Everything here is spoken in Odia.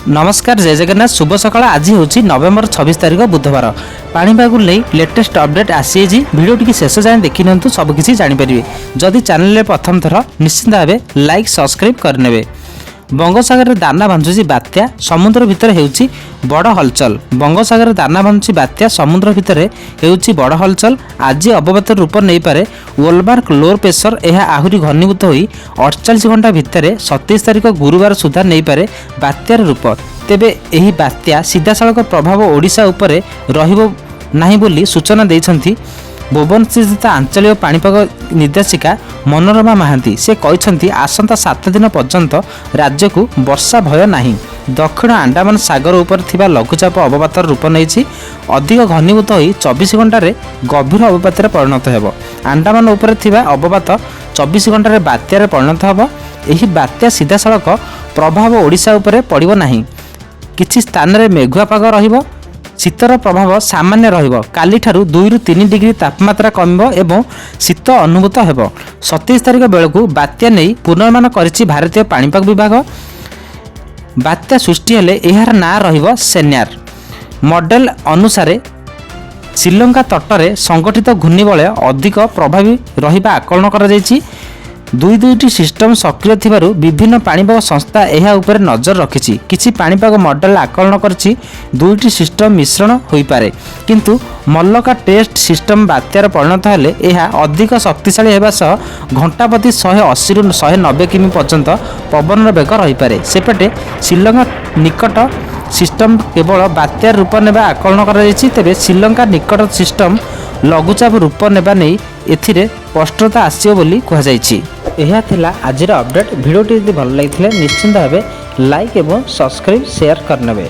ନମସ୍କାର, ଜୟ ଜଗନ୍ନାଥ, ଶୁଭ ସକାଳ। ଆଜି ହେଉଛି ନଭେମ୍ବର 26 ତାରିଖ, ବୁଧବାର। ପାଣିପାଗକୁ ନେଇ ଲେଟେଷ୍ଟ ଅପଡେଟ୍ ଆସିଯାଇଛି। ଭିଡ଼ିଓଟିକି ଶେଷ ଯାଏଁ ଦେଖିନିଅନ୍ତୁ, ସବୁକିଛି ଜାଣିପାରିବେ। ଯଦି ଚ୍ୟାନେଲରେ ପ୍ରଥମ ଥର, ନିଶ୍ଚିନ୍ତ ଭାବେ ଲାଇକ୍, ସବସ୍କ୍ରାଇବ୍ କରିନେବେ। ବଙ୍ଗୋପସାଗରରେ ଦାନା ବାନ୍ଧୁଛି ବାତ୍ୟା, ସମୁଦ୍ର ଭିତରେ ହେଉଛି ବଡ଼ ହଲଚଲ। ବଙ୍ଗୋପସାଗରରେ ଦାନା ବାନ୍ଧୁଛି ବାତ୍ୟା, ସମୁଦ୍ର ଭିତରେ ହେଉଛି ବଡ଼ ହଲଚଲ। ଆଜି ଅବପାତର ରୂପ ନେଇପାରେ ୱଲମାର୍କ ଲୋ ପ୍ରେସର। ଏହା ଆହୁରି ଘନୀଭୂତ ହୋଇ 48 ଘଣ୍ଟା ଭିତରେ 27 ତାରିଖ ଗୁରୁବାର ସୁଦ୍ଧା ନେଇପାରେ ବାତ୍ୟାର ରୂପ। ତେବେ ଏହି ବାତ୍ୟା ସିଧାସଳଖ ପ୍ରଭାବ ଓଡ଼ିଶା ଉପରେ ରହିବ ନାହିଁ ବୋଲି ସୂଚନା ଦେଇଛନ୍ତି ଭୁବନେଶ୍ୱରସ୍ଥିତ ଆଞ୍ଚଳିକ ପାଣିପାଗ ନିର୍ଦ୍ଦେଶିକା ମନୋରମା ମହାନ୍ତି। ସେ କହିଛନ୍ତି, ଆସନ୍ତା 7 ଦିନ ପର୍ଯ୍ୟନ୍ତ ରାଜ୍ୟକୁ ବର୍ଷା ଭୟ ନାହିଁ। ଦକ୍ଷିଣ ଆଣ୍ଡାମାନ ସାଗର ଉପରେ ଥିବା ଲଘୁଚାପ ଅବପାତର ରୂପ ନେଇଛି। ଅଧିକ ଘନୀଭୂତ ହୋଇ 24 ଘଣ୍ଟାରେ ଗଭୀର ଅବପାତରେ ପରିଣତ ହେବ। ଆଣ୍ଡାମାନ ଉପରେ ଥିବା ଅବପାତ 24 ଘଣ୍ଟାରେ ବାତ୍ୟାରେ ପରିଣତ ହେବ। ଏହି ବାତ୍ୟା ସିଧାସଳଖ ପ୍ରଭାବ ଓଡ଼ିଶା ଉପରେ ପଡ଼ିବ ନାହିଁ। କିଛି ସ୍ଥାନରେ ମେଘୁଆ ପାଗ ରହିବ। ଶୀତର ପ୍ରଭାବ ସାମାନ୍ୟ ରହିବ। କାଲିଠାରୁ 2ରୁ 3 ଡିଗ୍ରୀ ତାପମାତ୍ରା କମିବ ଏବଂ ଶୀତ ଅନୁଭୂତ ହେବ। 27 ତାରିଖ ବେଳକୁ ବାତ୍ୟା ନେଇ ପୂର୍ବାନୁମାନ କରିଛି ଭାରତୀୟ ପାଣିପାଗ ବିଭାଗ। ବାତ୍ୟା ସୃଷ୍ଟି ହେଲେ ଏହାର ନାଁ ରହିବ ସେନ୍ୟାର। ମଡେଲ ଅନୁସାରେ ଶ୍ରୀଲଙ୍କା ତଟରେ ସଂଗଠିତ ଘୂର୍ଣ୍ଣିବଳୟ ଅଧିକ ପ୍ରଭାବୀ ରହିବା ଆକଳନ କରାଯାଇଛି। ଦୁଇ ଦୁଇଟି ସିଷ୍ଟମ ସକ୍ରିୟ ଥିବାରୁ ବିଭିନ୍ନ ପାଣିପାଗ ସଂସ୍ଥା ଏହା ଉପରେ ନଜର ରଖିଛି। କିଛି ପାଣିପାଗ ମଡେଲ ଆକଳନ କରିଛି, ଦୁଇଟି ସିଷ୍ଟମ ମିଶ୍ରଣ ହୋଇପାରେ। କିନ୍ତୁ ମଲକା ଟେଷ୍ଟ ସିଷ୍ଟମ ବାତ୍ୟାର ପରିଣତ ହେଲେ ଏହା ଅଧିକ ଶକ୍ତିଶାଳୀ ହେବା ସହ ଘଣ୍ଟା ପ୍ରତି 180ରୁ 190 କିମି ପର୍ଯ୍ୟନ୍ତ ପବନର ବେଗ ରହିପାରେ। ସେପଟେ ଶ୍ରୀଲଙ୍କା ନିକଟ ସିଷ୍ଟମ କେବଳ ବାତ୍ୟାର ରୂପ ନେବା ଆକଳନ କରାଯାଇଛି। ତେବେ ଶ୍ରୀଲଙ୍କା ନିକଟ ସିଷ୍ଟମ ଲଘୁଚାପ ରୂପ ନେବା ନେଇ ଏଥିରେ ସ୍ପଷ୍ଟତା ଆସିବ ବୋଲି କୁହାଯାଇଛି। ଏହା ଥିଲା ଆଜିର ଅପଡେଟ୍। ଭିଡ଼ିଓଟି ଯଦି ଭଲ ଲାଗିଥିଲେ, ନିଶ୍ଚିନ୍ତ ଭାବେ ଲାଇକ୍ ଏବଂ ସବସ୍କ୍ରାଇବ୍, ସେୟାର କରିନେବେ।